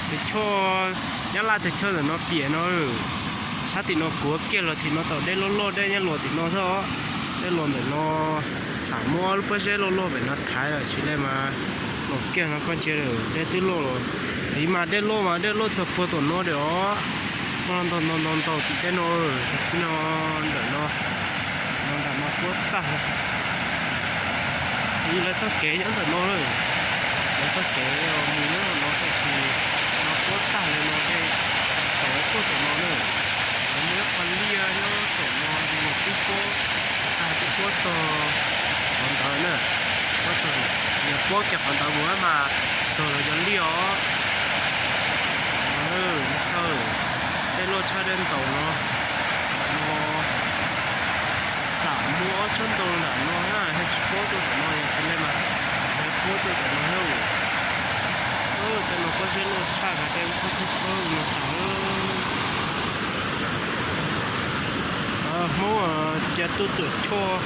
Tus choj, Nyab Laj tus choj ntawm no piam no. Sab tim no kuav kiag los tim no tau dej loj loj, dej nyob los tim no xwb. Dej los ntawm no, xam muab lub pob zeb loj loj pem no thaiv los sis li mas los kiag no koj ntsia, dej twb loj los. Tiv mas dej loj mas dej loj txog puag tom no li os. Ntau ntau ntau ntau tim tej no, no, ntawm no, no nram no puab tag. Lawv txoj kev nyob ntawm no lawm. Lawv txoj kev mus nyob no tab sis no puab tag li no, dej tau tuaj tom no na. Lawv muaj ib qho liaj nyob tom no, twb puab, tag twb puab txog qhov ntawd na. Puab txog, yog puab kiag qhov ntawd mus mas txog lawv cov liaj os. Dej loj tshaj dej ntxaus no. Tam no, tam muaj ob tsob ntoo nram no na, thiaj tsis puab tuaj tom no, yog tsis li mas puab tuaj tom no na. Tej no pob zeb loj tshaj, tej khawb khawb khawb no tas. Hmoob cia tuaj tuam choj,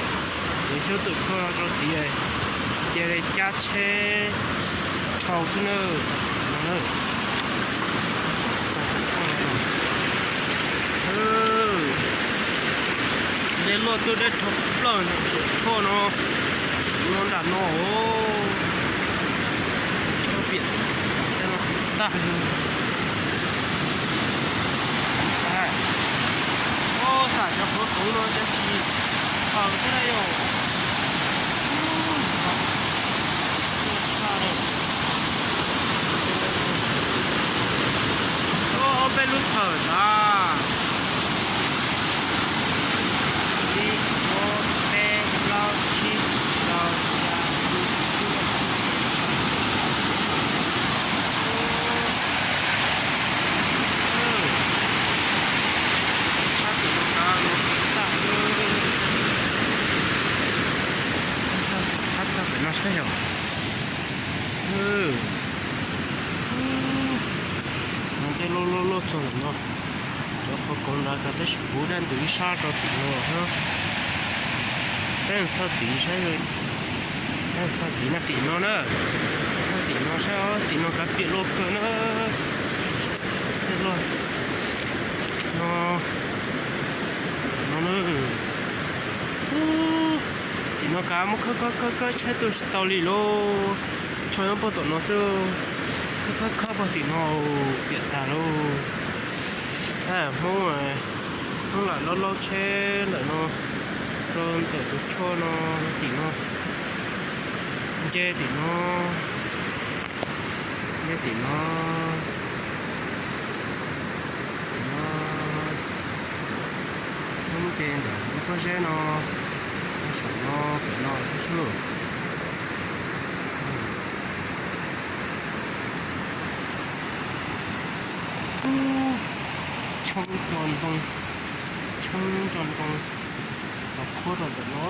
ces xyov tuam choj rau tid, cia li cab tsheb dhau xwb na. Dej loj tuaj dej dhau plaws ntawm saum choj no, saum no nram no os. Choj piam, tej no piam tag li. Os, xam cov qhuav qeev no cas tsis txhaws thiab na yom. Ob peb lub txhaws tas. Ib, ob, peb, plaub, tsib, rau, xya, yim, cuaj. Sab tim no kav no tag. Qab xa pem no saib yom. No tej loj loj loj txog ntawm no. Cov qhuav qeev nrad kav tab sis kuv daj ntws ib sab rau tim no. Peb xa tim saib, peb xa tim no, tim no na. Xa tim no saib, tim no kav piam loj kawg na. Tej loj no, no na. Tim no kav muab khawb khawb khawb khawb tsheb tuaj tsis tau li lauj. Choj nyob puag tom no xwb. Khawb khawb khawb puag tim no, piam tag lauj. Hmoob, Hmoob lam laub laub tsheb ntawm no rau ntawm tus choj no, tim no, nce tim no, nce tim no, tim no. Hmoob nce ntawm lub pob zeb no, saum no pem no xwb. Tshoob tso ntoo, tshoob tso ntoo, los khuab rau ntawm no.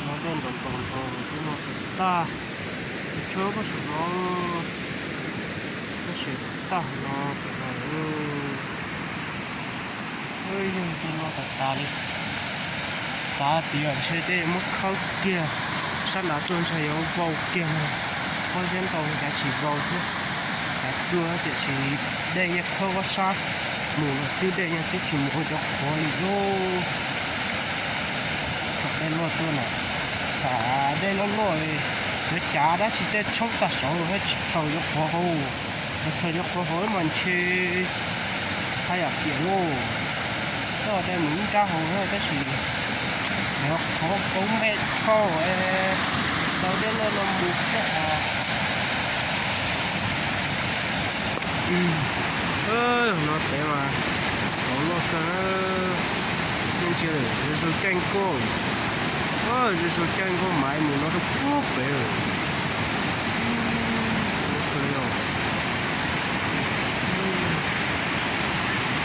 No dej nrov nrov nrov, twb no tag, tus choj pob saum no, tab sis tag no pem no. Yog tej no tas tas li. Xav tias ntshe tej yuav muab khawb kiag sab nrad tuaj, ntshe yuav vau kiag no. Pob zeb ntau cav tsis vau thiab, cav ruaj tiam sis dej yeej khawb ob sab mus lawm xwb, dej yeej twb tsis mus ua cov qhuav li lauj. Thaum dej loj tuaj na, xam dej loj loj li, yuav cav dab tsi tej tshoob tag saud thiab tsis txhaws cov qhuav hauv. Yog txhaws cov qhuav hauv mas ntshe haj yam piam lauj. Tej mus ib nrab hauv tab sis cov qhuav kaub me dhau, txhaws dej loj no mus thiab os. No tev mas qhov loj kawg na. Nej ntsia, zoo zoo caij nkoj, zoo zoo caij nkoj Maiv mus no rau puag pem lawm.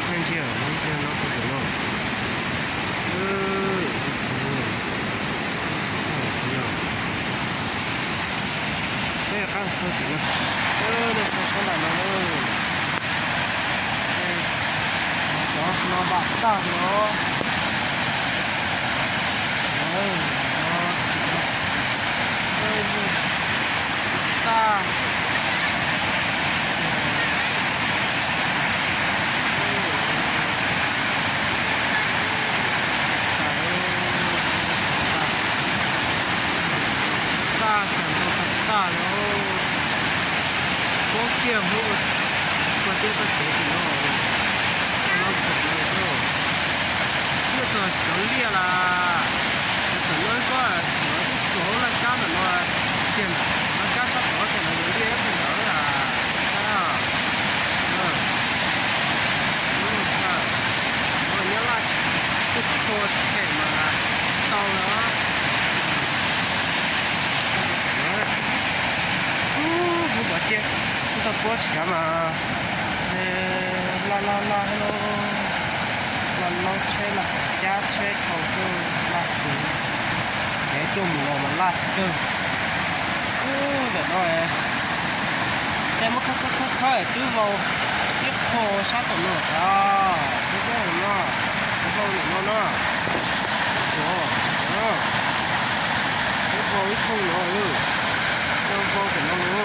Nej ntsia, nej ntsia no puag pem no. Peb qab xav tim no, nej xav sab nram no na. Cov no vam tag li os. Tag. Cov mas laj laj laj, laj laub tsheb laj cab tsheb dhau xwb, laj xwb. Kev tuaj mus los mas laj kawg. Ub, ntawm no tej muab khawb khawb khawb khawb twb vau ib qho sab tom no tas, twb vau no, twb vau ntawm no na. Twb vau ib thooj no, twb vau tom no.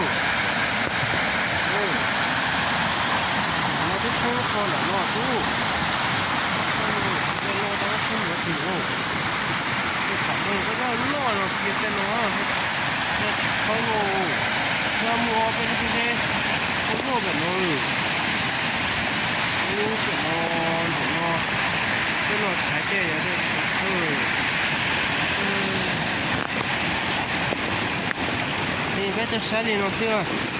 No twb tshoob qho ntawm no xwb. Tej no tau tshoob ntawd twg lauj? Tej tsam no koj nyob loj los cia tej no, yog tsis khawb lauj, yog muaj peb lub seb seb, khawb luaj pem no. Ub, pem no, ntawm no, tej no thaiv tej yog tej khawb. Peb tuaj saib li no xwb.